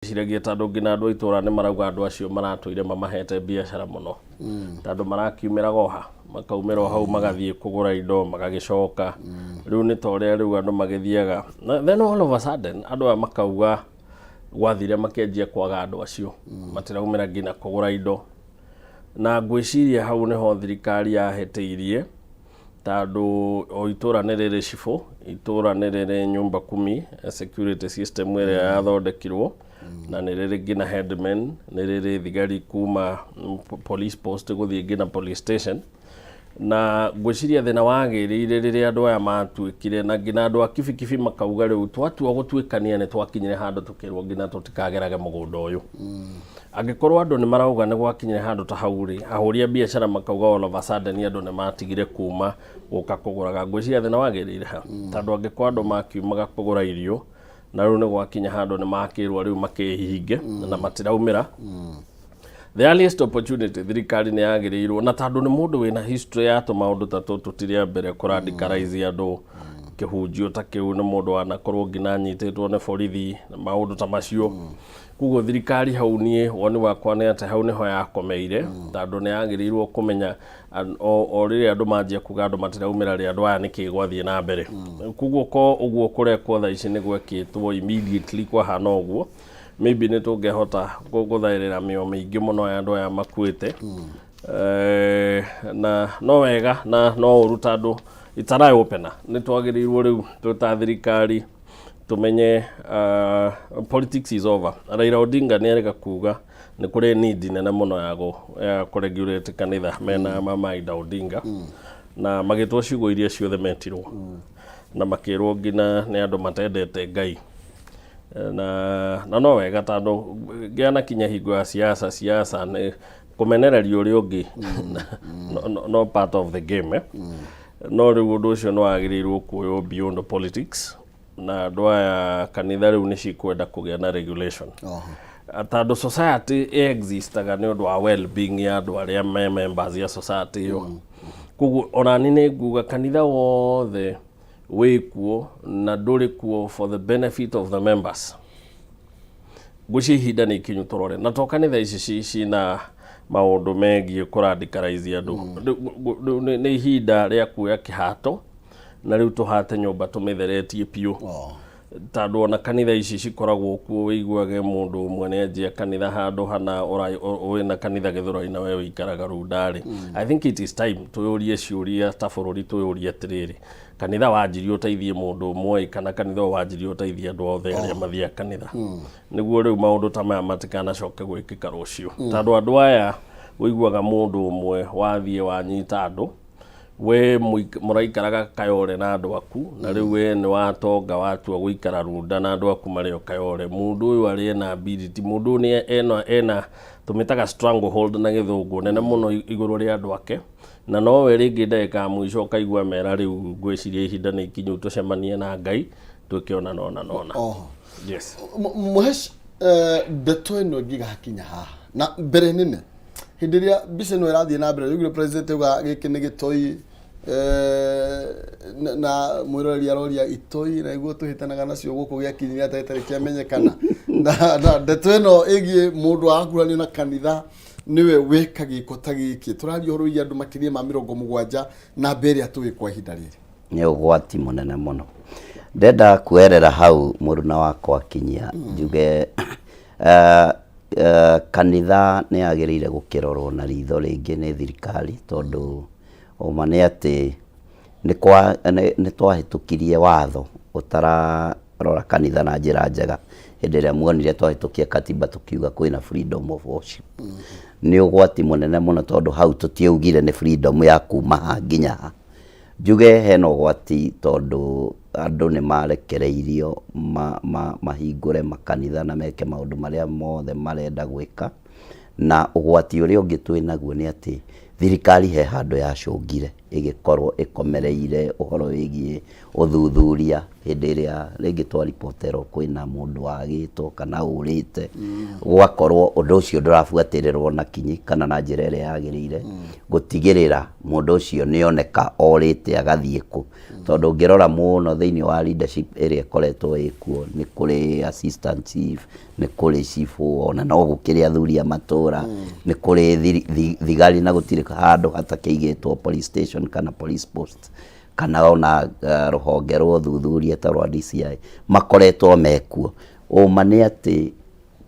Ndĩciragia tondũ nginya andũ a itũra nĩ marauga andũ acio maratũire mamahete biacara mũno, tondũ marakiumĩraga oha makaumĩra o hau, magathiĩ kũgũra indo, magagĩcoka. Rĩu nĩ ta ũrĩa rĩu andũ magĩthiaga. Then all of a sudden andũ aya makauga gwathire makĩanjia kwaga andũ acio, matiraumĩra nginya kũgũra indo. Na ngwĩciria hau nĩho thirikari yahĩtĩirie, tondũ o itũra nĩ rĩrĩ cibũ, itũra nĩ rĩrĩ nyumba kumi, security system ĩrĩa yathondekirwo, na nĩ rĩrĩ nginya headman, nĩ rĩrĩ thigari kuma police post gũthiĩ nginya police station. Na ngwĩciria thĩna wagĩrĩire rĩrĩa andũ aya matuĩkire na nginya andũ a Kibikibi makauga rĩu twatua gũtuĩkania nĩ twakinyire handũ tũkĩrwo nginya tũtikagerage mũgũnda ũyũ. Angĩkorwo andũ nĩ marauga nĩ gwakinyire handũ ta hau rĩ, ahũri a biacara makauga all of a sudden andũ nĩ matigire kuma gũka kũgũraga, ngwĩciria thĩna wagĩrĩire ha, tondũ angĩkorwo andũ makiumaga kũgũra irio na rĩu nĩ gwakinya handũ nĩ makĩrwo rĩu makĩhinge na matiraumĩra, the earliest opportunity thirikari nĩ yagĩrĩirwo, na tondũ nĩ mũndũ wĩna history ya tũmaũndũ ta tũtũ, ti rĩa mbere kũradicalize andũ kĩhunjio ta kĩu, nĩ mũndũ wanakorwo nginya anyitĩtwo nĩ borithi na maũndũ ta macio. Koguo thirikari hau, niĩ woni wakwa nĩ atĩ hau nĩho yakomeire, tondũ nĩ yagĩrĩirwo kũmenya o rĩrĩa andũ manjia kuga andũ matiraumĩra rĩ, andũ aya nĩkĩ gwathiĩ na mbere. Koguo ko ũguo kũrekwo thaa ici nĩ gwekĩtwo immediately kwahana ũguo, maybe nĩ tũngĩhota gũthaĩrĩra mĩo mĩingĩ mũno ya andũ aya makuĩte. Na no wega na no ũru, tondũ it's an eye opener. Nĩ twagĩrĩirwo rĩu twĩ ta thirikari tumenye politics is over. Raila Odinga nĩ arega kuga nĩ kũrĩ need nene mũno ya kũregulate kanitha mena Mama Ida Odinga, na magĩtwo ciugo iria ciothe metirwo na makĩrwo nginya nĩ andũ matendete Ngai. Na no wega, tondũ ngĩanakinya hingo ya siasa, siasa nĩ kũmenereria ũrĩa ũngĩ, no part of the game, eh? No rĩu ũndũ ũcio nĩ wagĩrĩirwo kuoywo beyond politics, na andũ aya kanitha rĩu nĩ cikwenda kũgĩa na regulation. Oho. Tondũ society existaga nĩ ũndũ wa well-being ya andũ arĩa me members ya society ĩyo. Koguo ona ni nĩ nguga kanitha wothe wĩ kuo na ndũrĩ kuo for the benefit of the members, ngwĩciria ihinda nĩ ikinyu tũrore na to kanitha ici cina maũndũ megiĩ kũradicalize andũ. Rĩu nĩ ihinda rĩa kuoya kĩhato na rĩu tũhate nyũmba tũmĩtheretie biũ. Oh. Tondũ ona kanitha ici cikoragwo kuo, wĩiguage mũndũ ũmwe nĩ anjia kanitha handũ hana wĩna kanitha Gĩthũrai na we wĩikaraga Runda-rĩ, I think it is time twĩyũrie ciũria ta bũrũri, twĩyũrie atĩrĩrĩ, kanitha wanjirie ũteithie mũndũ ũmwe kana kanitha ũyũ wanjirie ũteithie andũ othe arĩa mathiaga kanitha, nĩguo rĩu maũndũ ta maya matikanacoke gwĩkĩka rũciũ. Tondũ andũ aya ũiguaga mũndũ ũmwe wathiĩ wanyita andũ, we mũraikaraga Kayore na andũ aku, na rĩu we nĩ watonga watua gũikara Runda na andũ aku marĩ o Kayore. Mũndũ ũyũ arĩ ena ability, mũndũ ũyũ nĩ ena tũmĩtaga stranglehold na Gĩthũngũ, nene mũno igũrũ rĩa andũ ake, na nowe rĩngĩ ndagĩka ya mũico ũkaigua mera rĩu ngwĩciria ihinda nĩ ikinyu tũcemanie na Ngai twĩke ona nona nona. Oho. Yes. Mũhesh, ndeto ĩno ĩngĩgakinya haha na mbere nene hĩndĩ ĩrĩa mbica ĩno ĩrathiĩ na mbere, rĩu president auga gĩkĩ nĩ gĩtoi, na mwĩroreri aroria itoi na iguo tũhĩtanaga nacio gũkũ gĩakinyire atĩa gĩtarĩ kĩamenyekana, na ndeto ĩno ĩgiĩ mũndũ arakuranio na kanitha nĩwe weka gĩko ta gĩkĩ. Tũraria ũhoro wĩgiĩ andũ makĩria ma 70 na mbere ĩrĩa tũĩ kwa ihinda rĩrĩ. Nĩ ũgwati mũnene mũno. Ndenda kuerera hau mũruna wakwa akinyia njuge kanitha nĩ yagĩrĩire gũkĩrorwo na ritho rĩngĩ nĩ thirikari, tondũ ũma nĩ atĩ nĩ twahĩtũkirie watho ũtararora kanitha na njĩra njega. Hĩndĩ ĩrĩa muonire twahĩtũkia katiba tũkiuga kwĩna freedom of worship, nĩ ũgwati mũnene mũno, tondũ hau tũtiaugire nĩ freedom ya kuma ha nginya ha. Njuge hena ũgwati, tondũ andũ nĩ marekereirio mahingũre makanitha na meke maũndũ marĩa mothe marenda gwĩka. Na ũgwati ũrĩa ũngĩ twĩ naguo nĩ atĩ thirikari he handũ yacũngire. ĩgĩkorwo ĩkomereire ũhoro wĩgiĩ ũthuthuria hĩndĩ ĩrĩa rĩngĩ twaripoterwo kwĩna mũndũ wagĩtwo kana ũrĩte, gũgakorwo ũndũ ũcio ndũrabuatĩrĩrwo na kinyi kana na njĩra ĩrĩa yagĩrĩire gũtigĩrĩra mũndũ ũcio nĩoneka orĩte agathiĩ kũ. Tondũ ũngĩrora mũno thĩinĩ wa leadership ĩrĩa ĩkoretwo ĩkuo, nĩ kũrĩ assistant chief, nĩ kũrĩ cibũ, ona no gũkĩrĩ athuri a matũra, nĩ kũrĩ thigari na gũtirĩ handũ hatakĩigĩtwo police station kana police post kana ona rũhonge rwa ũthuthuria ta rwa DCI makoretwo mekuo. Ũma nĩ atĩ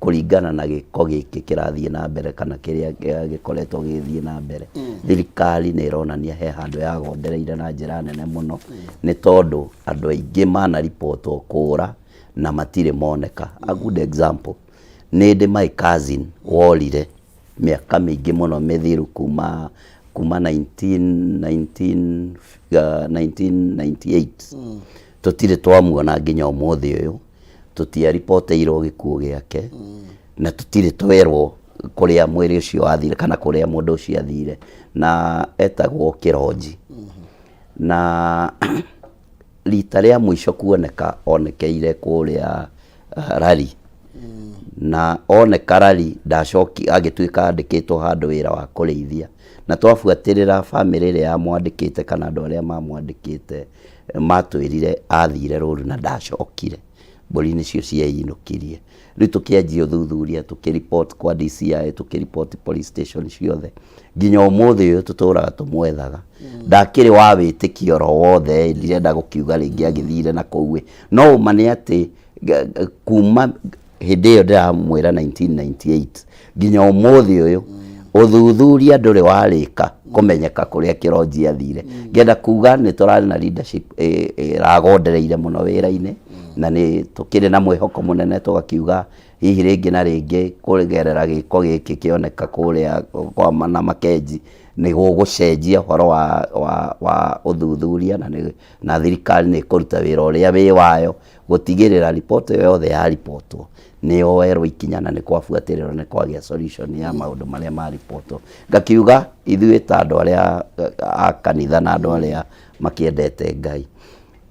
kũringana na gĩko gĩkĩ kĩrathiĩ na mbere kana kĩrĩa gĩkoretwo gĩgĩthiĩ na mbere, thirikari nĩ ĩronania he handũ yagondereire na njĩra nene mũno, nĩ tondũ andũ aingĩ manaribotwo kũra na matirĩ moneka. A good example, nĩ ndĩ my cousin worire mĩaka mĩingĩ mũno mĩthiru kuma 1998, tũtirĩ twamuona nginya ũmũthĩ ũyũ, tũtiaripoteirwo gĩkuũ gĩake na tũtirĩ twerwo kũrĩa mwĩrĩ ũcio wathire kana kũrĩa mũndũ ũcio athire, na etagwo Kĩronji. Na rita rĩa mũico kuoneka onekeire kũrĩa Rari, na oneka Rari ndacoki, agĩtuĩka andĩkĩtwo handũ wĩra wa kũrĩithia, na twabuatĩrĩra bamĩrĩ ĩrĩa yamwandĩkĩte kana andũ arĩa mamwandĩkĩte matwĩrire athire rũru na ndacokire, mbũri nĩcio cieinũkirie. Rĩu tũkĩanjia ũthuthuria, tũkĩ-report kwa DCI, tũkĩ-report police station ciothe, nginya ũmũthĩ ũyũ tũtũraga tũmwethaga. Ndakĩrĩ wa wĩtĩkio oro wothe, ndirenda gũkiuga rĩngĩ agĩthire na kũu ĩ, no ũma nĩ atĩ kuma hĩndĩ ĩyo ndĩramwĩra 1998 nginya ũmũthĩ ũyũ ũthuthuria ndũrĩ warĩka kũmenyeka kũrĩa Kĩronji athire. Ngenda kuga nĩ tũrarĩ na leadership ĩragondereire mũno wĩra-inĩ, na nĩ tũkĩrĩ na mwĩhoko mũnene, tũgakiuga hihi rĩngĩ na rĩngĩ kũgerera gĩko gĩkĩ kĩoneka kũrĩa kwa na Makenji nĩ gũgũcenjia ũhoro wa ũthuthuria, na thirikari nĩ ĩkũruta wĩra ũrĩa wĩ wayo gũtigĩrĩra riboti ĩyo yothe yaribotwo nĩ yoerwo ikinya na nĩ kwabuatĩrĩrwo nĩ kwagĩa solution ya maũndũ marĩa maribotwo. Ngakiuga ithuĩ ta andũ arĩa a kanitha na andũ arĩa makĩendete Ngai,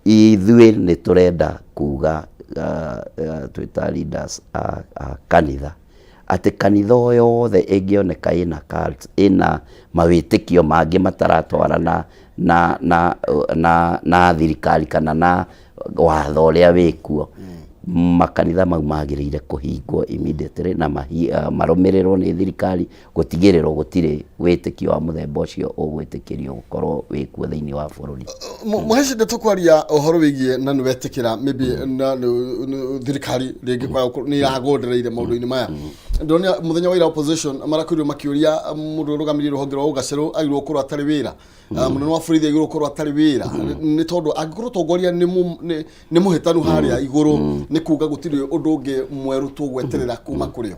ithuĩ nĩ tũrenda kuga twĩ ta leaders a kanitha atĩ kanitha o yothe ĩngĩoneka ĩna cult, ĩna mawĩtĩkio mangĩ mataratwarana na thirikari kana na watho ũrĩa wĩkuo, makanitha mau magĩrĩire kũhingwo immediately na marũmĩrĩrwo nĩ thirikari gũtigĩrĩrwo gũtirĩ wĩtĩkio wa mũthemba ũcio ũgwĩtĩkĩrio gũkorwo wĩkuo thĩinĩ wa bũrũri. Mũheci, tũkwaria ũhoro wĩgiĩ na nĩ wetĩkĩra maybe na thirikari rĩngĩ kwaga nĩ iragondereire maũndũ-inĩ maya. Ndĩronire mũthenya wa ira opposition marakorirwo makĩũria mũndũ ũrũgamĩrĩire rũhonge rwa ũgacerũ agĩrĩirwo gũkorwo atarĩ wĩra, mũnene wa borithi agĩrĩirwo gũkorwo atarĩ wĩra, nĩ tondũ angĩkorwo tongoria nĩ mũhĩtanu harĩa igũrũ, nĩ kuga gũtirĩ ũndũ ũngĩ mwerũ tũgweterera kuma kũrĩ o.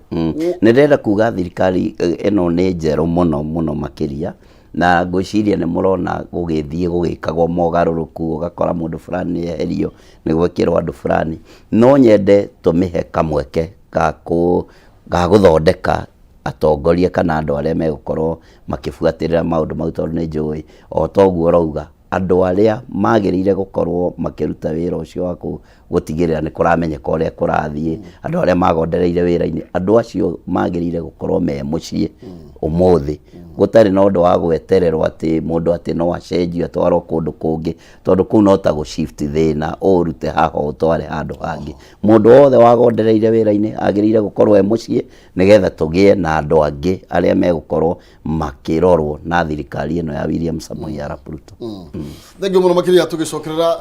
Nĩ ndĩrenda kuga thirikari ĩno nĩ njerũ mũno mũno makĩria, na ngwĩciria nĩ mũrona gũgĩthiĩ gũgĩkagwo mogarũrũku, ũgakora mũndũ fulani nĩ eherio nĩ gwĩkĩrwo andũ fulani. No nyende tũmĩhe kamweke ga gũthondeka atongoria kana andũ arĩa megũkorwo makĩbuatĩrĩra maũndũ mau, tondũ nĩ njũĩ o toguo ũrauga andũ arĩa magĩrĩire gũkorwo makĩruta wĩra ũcio wa gũtigĩrĩra nĩ kũramenyeka ũrĩa kũrathiĩ, andũ arĩa magondereire wĩra-inĩ, andũ acio magĩrĩire gũkorwo me mũciĩ ũmũthĩ, gũtarĩ na ũndũ wa gwetererwo atĩ mũndũ atĩ no acenjio atwarwo kũndũ kũngĩ, tondũ kũu no ta gũ shift thĩna ũũrute haha ũtware handũ hangĩ. Mũndũ wothe wagondereire wĩra-inĩ agĩrĩire gũkorwo e mũciĩ, nĩgetha tũgĩe na andũ angĩ arĩa megũkorwo makĩrorwo na thirikari ĩno ya William Samoei Arap Ruto. Thengiũ mũno makĩria. Tũgĩcokerera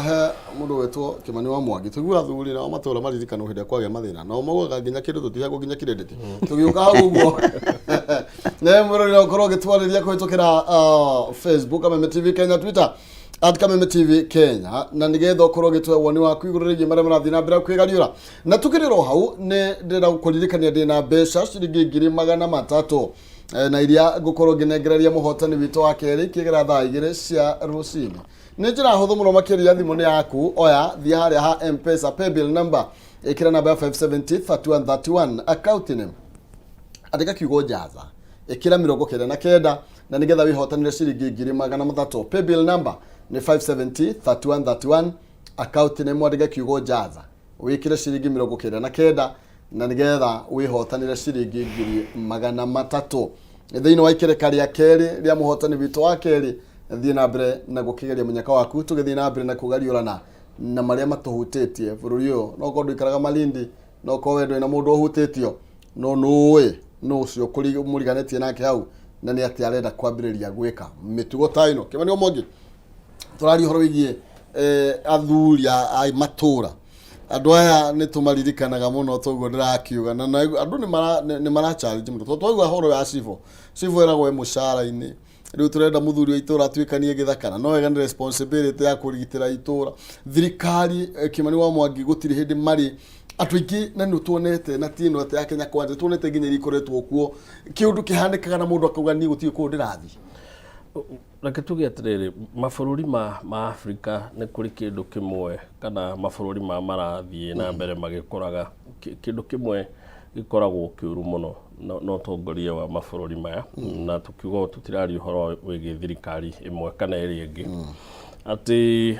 he mũndũ wetwo Kĩmani wa Mwangi, tũigua athuri nao matũra maririkano hĩndĩ ĩrĩa kwagĩa mathĩna, nao maugaga nginya kĩndũ tũtiheagwo nginya credit. Tũgĩũka hau ũguo nĩ mũrori no ũkorwo ũgĩtwarĩria kũhĩtũkĩra Facebook Kameme TV Kenya, Twitter @KamemeTV Kenya, na nĩgetha ũkorwo ũgĩtũhe woni waku igũrũ rĩgiĩ marĩa marathiĩ na mbere kwĩgariũra. Na tukĩrĩra o hau, nĩ ndĩrenda gũkũririkania ndĩna mbeca ciringi 300,000 na iria ngũkorwo ngĩnengereria mũhotani witũ wa kerĩ ikĩgera thaa 2 cia rũcinĩ. Nĩ njĩra hũthũ mũno makĩria, thimũ nĩ yaku, oya, thiĩ harĩa ha M-Pesa paybill number, ĩkĩra namba ya 570 3131, account name andĩka kiugo Jaza, ĩkĩra 99. Na nĩgetha wĩhotanĩre ciringi 300,000. Paybill number nĩ 570 3131, account nĩ mwandĩke kiugo Jaza, wĩkĩre ciringi 99, na nĩgetha wĩhotanĩre ciringi 300,000 thĩinĩ wa ikereka rĩa kerĩ rĩa mũhotani witũ wa kerĩ. Thiĩ na mbere na gũkĩgeria mũnyaka waku, tũgĩthiĩ na mbere na kũgariũrana na marĩa matũhutĩtie bũrũri ũyũ. No korwo ndũikaraga Malindi, no korwo we ndũrĩ na mũndũ ũhutĩtio, no nũĩ nũ ũcio mũriganĩtie nake hau, na nĩ atĩ arenda kwambĩrĩria gwĩka mĩtugo ta ĩno. Kĩmani Mwangi, tũraria ũhoro wĩgiĩ athuri a matũra. Andũ aya nĩ tũmaririkanaga mũno, toguo ndĩrakiuga na andũ nĩ mara challenge mũno, tondũ twaigua ũhoro wa cibũ, cibũ eragwo e mũcara-inĩ. Rĩu tũrenda mũthuri wa itũra atuĩkanie gĩthaka, na no wega nĩ responsibility ya kũrigitĩra itũra. Thirikari, Kĩmani wa Mwangi, gũtirĩ hĩndĩ marĩ andũ aingĩ, na nĩ tuonete na ti ĩno atĩ ya Kenya Kwanza, tuonete nginya iria ikoretwo kuo, kĩũndũ kĩhanĩkaga na mũndũ akauga niĩ gũtirĩ kũndũ ndĩrathiĩ. Reke tuge atĩrĩrĩ, mabũrũri ma Afrika nĩ kũrĩ kĩndũ kĩmwe, kana mabũrũri ma marathiĩ na mbere magĩkũraga, kĩndũ kĩmwe gĩkoragwo kĩũru mũno na ũtongoria wa mabũrũri maya, na tũkiuga ũũ tũtiraria ũhoro wĩgiĩ thirikari ĩmwe kana ĩrĩa ĩngĩ, atĩ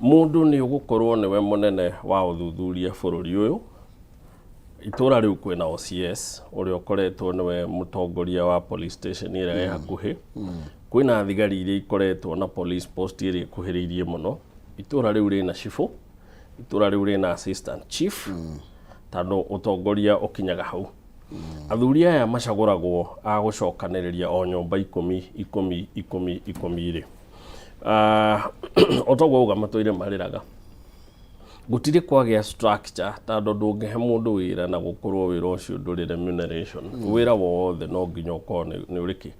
mũndũ nĩ ũgũkorwo nĩwe mũnene wa ũthuthuria bũrũri ũyũ. Itũra rĩu kwĩna OCS ũrĩa ũkoretwo nĩwe mũtongoria wa police station ĩrĩa ĩ hakuhĩ, kwĩna thigari iria ikoretwo na police post ĩrĩa ĩkuhĩrĩirie mũno. Itũra rĩu rĩna cibũ, itũra rĩu rĩna assistant chief, tondũ ũtongoria ũkinyaga hau. Athuri aya macagũragwo a gũcokanĩrĩria o nyũmba 10 10 10 10 rĩ, o toguo auga matũire marĩraga, gũtirĩ kwagĩa structure, tondũ ndũngĩhe mũndũ wĩra na gũkorwo wĩra ũcio ndũrĩ remuneration. Wĩra wothe no nginya ũkorwo nĩ ũrĩ kĩ.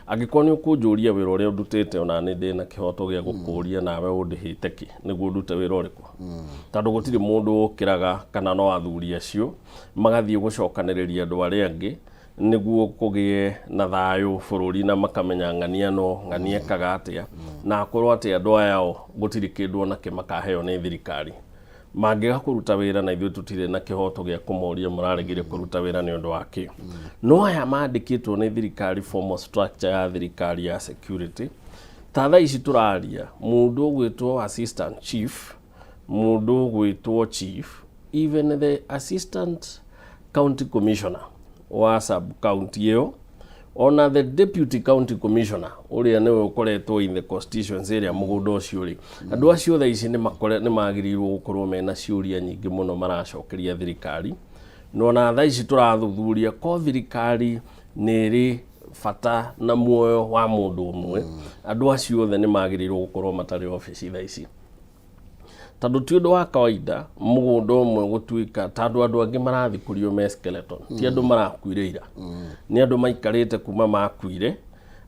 Angĩkorwo nĩ ũkũnjũria wĩra ũrĩa ndutĩte, ona nĩ ndĩ na kĩhoto gĩa gũkũria nawe ũndĩhĩte kĩ nĩguo ndute wĩra ũrĩkũ, tondũ gũtirĩ mũndũ ũkĩraga kana no athuri acio magathiĩ gũcokanĩrĩria andũ arĩa angĩ nĩguo kũgĩe na thayũ bũrũri, na makamenya ng'ania no ng'ania ekaga atĩa, na akorwo atĩ andũ aya o gũtirĩ kĩndũ ona kĩ makaheo nĩ thirikari mangĩaga kũruta wĩra, na ithuĩ tũtirĩ na kĩhoto gĩa kũmoria mũraregire kũruta wĩra nĩ ũndũ wa kĩ. No aya mandĩkĩtwo nĩ thirikari, formal structure ya thirikari ya security, ta thaa ici tũraria, mũndũ ũgwĩtwo assistant chief, mũndũ ũgwĩtwo chief, even the assistant county commissioner wa sub county ĩyo, ona the deputy county commissioner ũrĩa nĩwe ũkoretwo in the constituency ĩrĩa mũgũnda ũcio ũrĩ, andũ acio thaa ici nĩ magĩrĩirwo gũkorwo mena ciũria nyingĩ mũno maracokeria thirikari. Na ona thaa ici tũrathuthuria ko thirikari nĩ ĩrĩ bata na muoyo wa mũndũ ũmwe, andũ acio othe nĩ magĩrĩirwo gũkorwo matarĩ obici thaa ici, tondũ ti ũndũ wa kawaida mũgũnda ũmwe gũtuĩka, tondũ andũ angĩ marathikũrio me skeleton, ti andũ marakuire ira, nĩ andũ maikarĩte kuma makuire.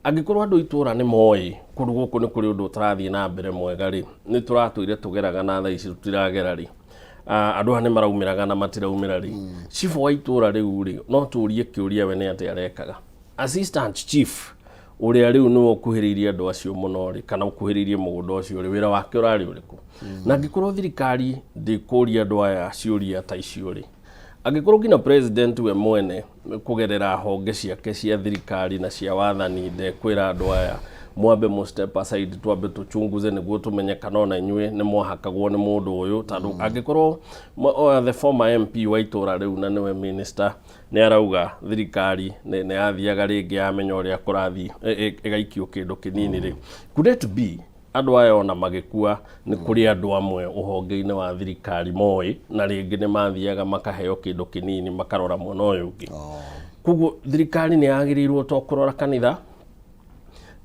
Angĩkorwo andũ itũra nĩ moĩ kũndũ gũkũ nĩ kũrĩ ũndũ ũtarathiĩ na mbere mwega rĩ, nĩ tũratũire tũgeraga na thaa ici tũtiragera rĩ, andũ aya nĩ maraumĩraga na matiraumĩra rĩ, cibũ wa itũra rĩu rĩ, no tũrie kĩũria we nĩ atĩa arekaga? Assistant chief ũrĩa rĩu nĩwe ũkuhĩrĩirie andũ acio mũno rĩ, kana ũkuhĩrĩirie mũgũnda ũcio rĩ, wĩra wake ũrarĩ ũrĩkũ? Na angĩkorwo thirikari ndĩkũria andũ aya ciũria ta icio rĩ, angĩkorwo nginya president we mwene kũgerera honge ciake cia thirikari na cia wathani ndekwĩra andũ aya mwambe mu step aside, twambe tũchunguze nĩguo tũmenye kana ona inyuĩ nĩ mwahakagwo nĩ mũndũ ũyũ, tondũ angĩkorwo the former MP wa itũra rĩu na nĩwe minister nĩ arauga thirikari nĩ yathiaga rĩngĩ yamenya ũrĩa kũrathiĩ ĩgaikio kĩndũ kĩnini rĩ, could it be andũ aya ona magĩkua nĩ kũrĩ andũ amwe ũhonge-inĩ wa thirikari moĩ, na rĩngĩ nĩ mathiaga makaheo kĩndũ kĩnini makarora mwena ũyũ ũngĩ? Koguo thirikari nĩ yagĩrĩirwo to kũrora kanitha,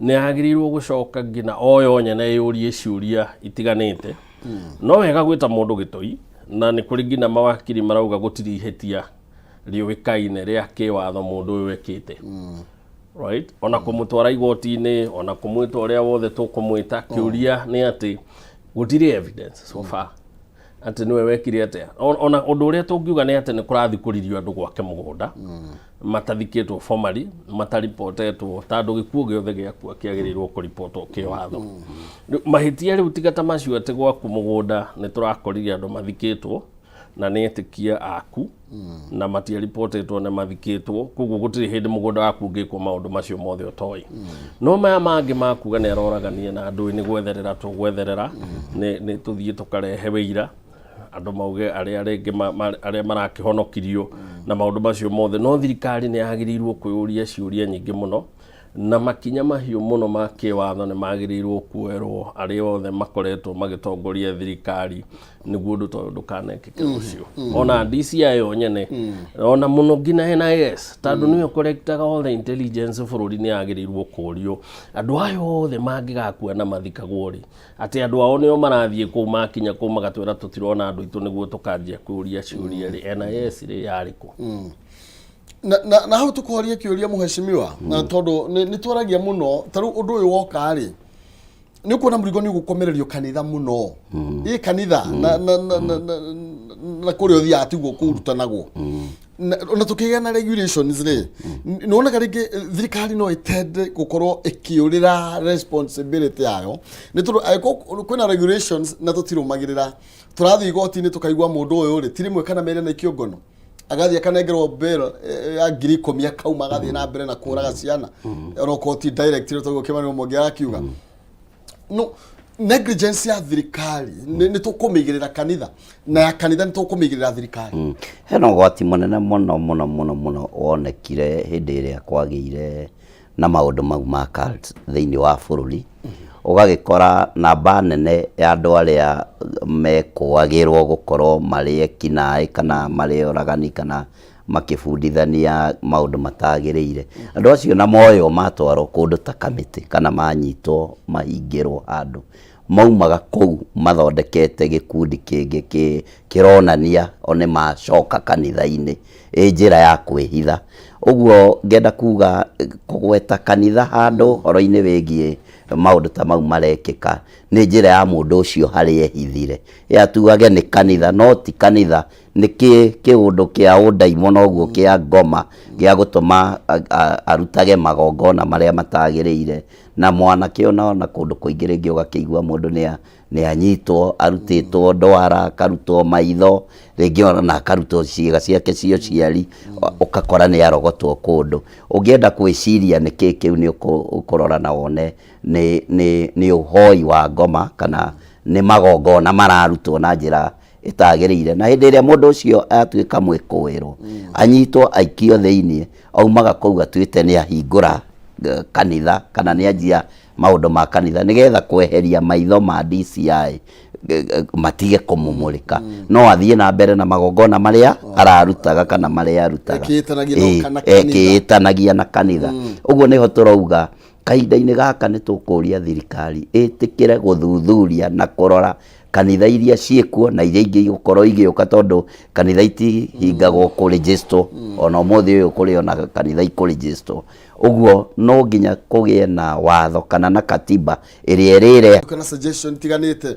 nĩ yagĩrĩirwo gũcoka nginya o yo nyene ĩyũrie ciũria itiganĩte. No wega gwĩta mũndũ gĩtoi, na nĩ kũrĩ nginya mawakiri marauga gũtirĩ ihĩtia rĩũĩkaine rĩa kĩwatho mũndũ ũyũ ekĩte, right, ona kũmũtwara igoti-inĩ, ona kũmwĩta ũrĩa wothe tũkũmwĩta. Kĩũria nĩ atĩ gũtirĩ evidence so far atĩ nĩwe wekire atĩa. Ona ũndũ ũrĩa tũngiuga nĩ atĩ nĩ kũrathikũririo andũ gwake mũgũnda matathikĩtwo formally, mataripotetwo, tondũ gĩkuũ gĩothe gĩakua kĩagĩrĩirwo kũripotwo kĩwatho. Rĩu, mahĩtia rĩu tiga ta macio atĩ gwaku mũgũnda nĩ tũrakorire andũ mathikĩtwo. Na nĩ etĩkia aku na matiaribotĩtwo nĩ mathikĩtwo, koguo gũtirĩ hĩndĩ mũgũnda waku ũngĩkwo maũndũ macio mothe ũtoĩ. No maya mangĩ makuga nĩ aroragania na andũ nĩ gwetherera tũgwetherera, nĩ tũthiĩ tũkarehe wĩira andũ mauge arĩa rĩngĩ arĩa marakĩhonokirio na maũndũ macio mothe. No thirikari nĩ yagĩrĩirwo kwĩyũria ciũria nyingĩ mũno, na makinya mahiũ mũno ma kĩwatho nĩ magĩrĩirwo kuoerwo arĩa othe makoretwo magĩtongoria thirikari nĩguo ũndũ ta ũyũ ndũkanekĩke rũciũ. Ona DCI yo nyene, ona mũno nginya NIS, tondũ nĩyo collectaga all the intelligence bũrũri, nĩ yagĩrĩirwo kũrio andũ aya othe mangĩgakua na mathikagwo rĩ, atĩ andũ ao nĩo marathiĩ kũu, makinya kũu magatwĩra tũtirona andũ aitũ, nĩguo tũkanjia kũria ciũria rĩ, NIS rĩ yarĩ kũ? Na hau tukoria kiuria, mũhecimiwa, na tondu nĩ twaragia mũno ta rĩu ũndũ ũyũ woka rĩ, nĩ ũkuona mũrigo nĩ ũgũkomererio kanitha mũno, ĩ kanitha na kũrĩa ũthiaga tiguo kũrutanagwo. Na tũkĩgĩa na regulations rĩ, nĩ wonaga rĩngĩ thirikari no ĩtende gũkorwo ĩkĩũrĩra responsibility yayo, nĩ tondũ angĩkorwo kwĩna regulations na tũtirũmagĩrĩra, tũrathiĩ igoti-inĩ tũkaigua mũndũ ũyũ rĩ ti rĩmwe kana merĩ na ikio ngono, agathiĩ akanengerwo bail ya 10,000, akauma agathiĩ na mbere na kũraga ciana, onokorwo ti direct toguo Kĩmani Mũngĩ arakiuga. No negligence ya thirikari nĩ tũkũmĩigĩrĩra kanitha, na ya kanitha nĩ tũkũmĩigĩrĩra thirikari. Hena ũgwati mũnene mũno mũno mũno mũno wonekire hĩndĩ ĩrĩa kwagĩire na maũndũ mau ma cult thĩinĩ wa bũrũri, ũgagĩkora namba nene ya andũ arĩa mekũagĩrwo gũkorwo marĩ ekinaĩ kana marĩ oragani kana makĩbundithania maũndũ matagĩrĩire, andũ acio na moyo matwarwo kũndũ ta kamĩtĩ kana manyitwo mahingĩrwo handũ, maumaga kũu mathondekete gĩkundi kĩngĩ kĩronania o nĩ macoka kanitha-inĩ, ĩ njĩra ya kwĩhitha. Ũguo ngenda kuga kũgweta kanitha handũ ũhoro-inĩ wĩgiĩ maũndũ ta mau marekĩka nĩ njĩra ya mũndũ ũcio harĩa ehithire, ĩ atuage nĩ kanitha, no ti kanitha, nĩ kĩũndũ kĩa ũndaimono ũguo kĩa ngoma gĩa gũtũma arutage magongona marĩa matagĩrĩire. Na mwanake ona kũndũ kũingĩ rĩngĩ ũgakĩigua mũndũ nĩ anyitwo arutĩtwo ndwara, akarutwo maitho, rĩngĩ ona akarutwo ciĩga ciake cia ũciari, ũgakora nĩ arogotwo kũndũ. Ũngĩenda gwĩciria nĩkĩ kĩu, nĩ ũkũrora na wone nĩ ũhoi wa ngoma kana nĩ magongona mararutwo na njĩra ĩtagĩrĩire. Na hĩndĩ ĩrĩa mũndũ ũcio atuĩka mwĩkũĩrwo, anyitwo aikio thĩiniĩ, aumaga kũu atuĩte nĩ ahingũra kanitha kana nĩ anjia maũndũ ma kanitha nĩgetha kweheria maitho ma DCI matige kũmũmũrĩka, no athiĩ na mbere na magongona marĩa ararutaga kana marĩa arutaga. Ekĩĩtanagia na kanitha. Ekĩĩtanagia na kanitha. Ũguo nĩho tũrauga kahinda-inĩ gaka nĩ tũkũria thirikari ĩtĩkĩre gũthuthuria na kũrora kanitha iria ciĩkuo na iria ingĩ igũkorwo igĩũka, tondũ kanitha itihingagwo kũrĩgĩstwo. Ona ũmũthĩ ũyũ kũrĩ ona kanitha ikũrĩgĩstwo. Ũguo no nginya kũgĩe na watho kana na katiba ĩrĩa ĩrĩre Kana suggestion tiganĩte.